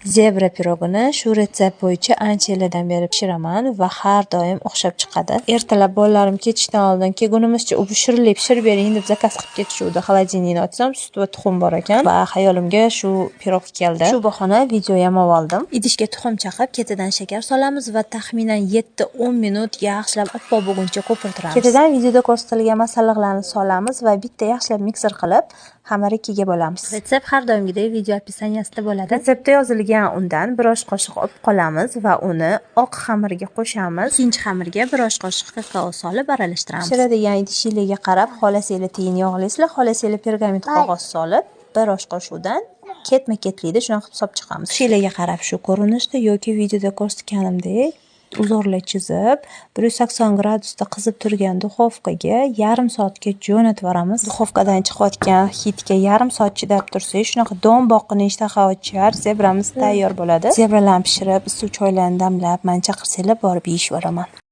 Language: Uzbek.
Zebra pirogini shu retsept bo'yicha ancha yillardan beri pishiraman va har doim o'xshab chiqadi. Ertalab bolalarim ketishdan oldin kelgunimizcha u shirinlik pishirib bering deb zakaz qilib ketishuvdi. Холодильник ni ochsam, sut va tuxum bor ekan va xayolimga shu pirog keldi. Shu bahona video ham oldim. Idishga tuxum chaqib, ketidan shakar solamiz va taxminan 7-10 minut yaxshilab oppoq bo'lguncha ko'pirtiramiz. Ketidan videoda ko'rsatilgan masalliqlarni solamiz va bitta yaxshilab mikser qilib, xamir ikkiga bo'lamiz. Retsept har doimgidek video описание sida bo'ladi. Retseptda yozilgan undan bir osh qoshiq olib qolamiz va uni oq xamirga qo'shamiz. Ikkinchi xamirga bir osh qoshiq kakao solib aralashtiramiz. Pishiradigan idishinglarga qarab, xohlasanglar tiyin yog'laysizlar, xohlasanglar pergament qog'oz solib, bir osh qoshiqdan ketma-ketlikda shunaqa qilib solib chiqamiz. Idishinglarga qarab shu ko'rinishda yoki videoda ko'rsatganimdek узор lar chizib, 180 gradusda qizib turgan duxovkaga yarim soatga jo'natib yuboramiz. Duxovkadan chiqayotgan hidga yarim soat chidab tursangiz, shunaqa do'mboqqina ishtaha ochar zebramiz tayyor bo'ladi. Zebralarni pishirib, issiq choylarni damlab, mani chaqirsanglar borib yeyishib yuboraman.